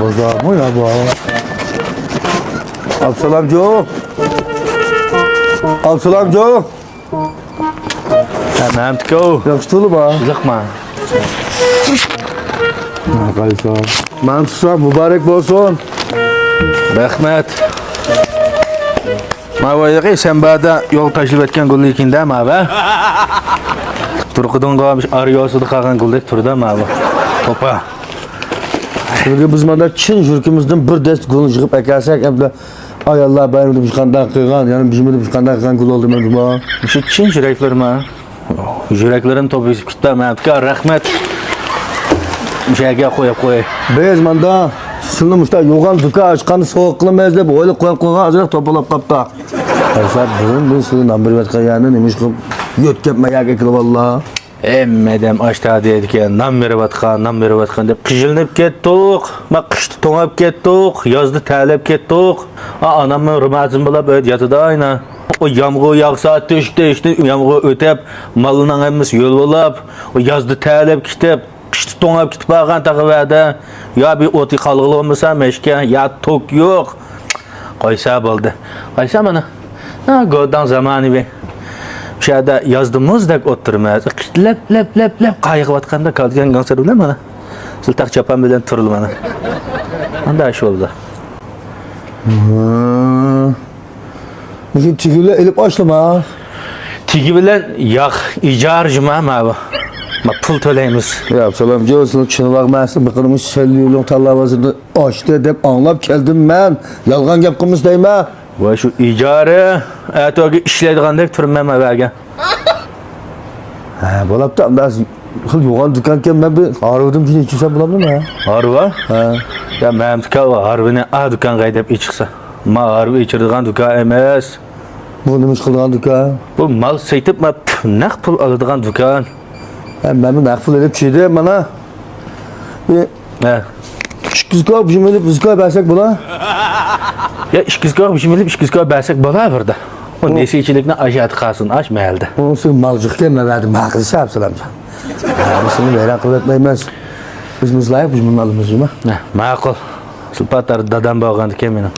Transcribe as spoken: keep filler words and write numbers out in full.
بازارمۇ يا بۇ؟ ئابسالامجۇ. ئابسالامجۇ. ھە، مەمتىكو. ياخشى تۇرۇپ ھە. ياقما. قايسا. مەن تۇتسام مۇبارەك بولسۇن. رەھمەت. ما ۋايلىقى سەن باردا يول تاشلىۋەتكەن گۈللىكىندە ما ۋە. تۇرقىدىڭغا ئارىياسىدا قالغان گۈللىك تۇردا ما ۋە. توپا. بۈگۈن بىز ماندا چىن يۈرىكىمىزدىن بىر دەستە گۈل يىغىپ ئەكەلسەك، ئەمدى ئاياللار بايرىمىدا بىز قانداق قىلغان، يەنە بىزمىدە بىز قانداق قىلغان گۈل ئالدى مەن بۇ. شۇ چىن يۈرەكلىرىمۇ. يۈرەكلىرىم توپ يېزىپ كېتىپتۇ، مەمتىكا، رەھمەت. مۇشۇ يەرگە قويۇپ قوي. بىز ماندا سىلىنى مۇشتا يوغان دۇكان ئاچقاندا سوغۇق قىلىمىز دەپ ئويلاپ قويۇپ قويغان، ئازراق توپىلاپ قاپتا. ئەسلا بۇرۇن بىز سىلى نان بېرىۋاتقان يەرنى نېمە ئىشقىلىپ يۆتكەپ مەيەگە كېلىۋاللا. ھەممە ئادەم ئاشتا دەيدىكەن، نان بېرىۋاتقان، نان بېرىۋاتقان دەپ قىينىلىپ كەتتۇق. ما قىشتا توڭاپ كەتتۇق، يازدا تەرلەپ كەتتۇق. ئا، ئاناممۇ رېماتىزم بولاپ ئۆيدە ياتىدۇ ئاينا. ئۇ يامغۇر ياغسا، تۆشۈك تۆشۈكتىن يامغۇر ئۆتۈپ، ماللىنىڭ ھەممىسى ھۆل بولاپ، ئۇ يازدا تەرلەپ كېتىپ، قىشتا توڭاپ كېتىپ بارغان تاغا ۋەدە. يا بىر ئوتى قالغىلى بولمىسا مەشكە، يا توك يوق. قويسا بولدى. قويسا مانا. ھا، گوداڭ زامانىۋى. مۇشۇ يەردە يازدا مۇزدەك ئولتۇرىمىز. لەپ، لەپ، لەپ، لەپ قايىغىۋاتقاندا كالدىكەن گاڭسىر بىلەن مانا. سىلتاق چاپان بىلەن تۇرىلى مانا. ئاندا ئىش بولدى. مۇشۇ تېگى بىلەن ئېلىپ ئاشلىما. تېگى بىلەن ياق، ئىجارە جۇما ماۋۇ. ما پۇل تۆلەيمىز. يا سالام جوسۇن، چىن ۋاق مەسە بىقىنىمىز سەليۇلۇڭ تاللا ۋازىرىدا ئاشتى دەپ ئاڭلاپ كەلدىم مەن. يالغان گەپ قىلمىسا دەيمەن. ۋە شۇ ئىجارە ئەتىگە ئىشلەيدىغاندەك تۇرىمەن مەن بەرگەن. ھە، بولاپتۇ. ئەمدى خېلى يوغان دۇكانكەن، مەن بىر ھارۋىدىن كېيىن ئېچىۋەتسەم بولامدۇ مەن؟ ھارۋا؟ ھە. يا مەمتىكا ئۇ ھارۋىنى ئا دۇكانغا ھەيدەپ ئېچىقسا. ما ھارۋا ئېچىرىدىغان دۇكان ئەمەس. بۇ نېمە ئىش قىلىدىغان دۇكان؟ بۇ مال سېتىپ، ما نەق پۇل ئالىدىغان دۇكان. ھە، مەن بۇ نەق پۇل ئېلىپ چىدىم مانا. بىر ھە. ئىككى يۈز كوي بىر مىليون بىز كوي بەرسەك بولا؟ يا ئىككى يۈز كوي بىر مىليون ئىككى يۈز كوي بەرسەك بولا بىردە. ئۇ ئۇ نېسىچىلىكنى ئاشاتى قالسۇن، ئاش مەھەلدە. ئۇنىسى مال جىقكەن مەۋەدە ماقىل سەپ سالامجان. ھە، بىز سېنى ۋەيران قىلىپ ئۆتمەيمىز. بىز مۇزلايق، بىز بۇنى ئالىمىز، جۇما. ھە، ماقۇل. سىلپاتار دادام بولغاندىكىن مېنىڭ.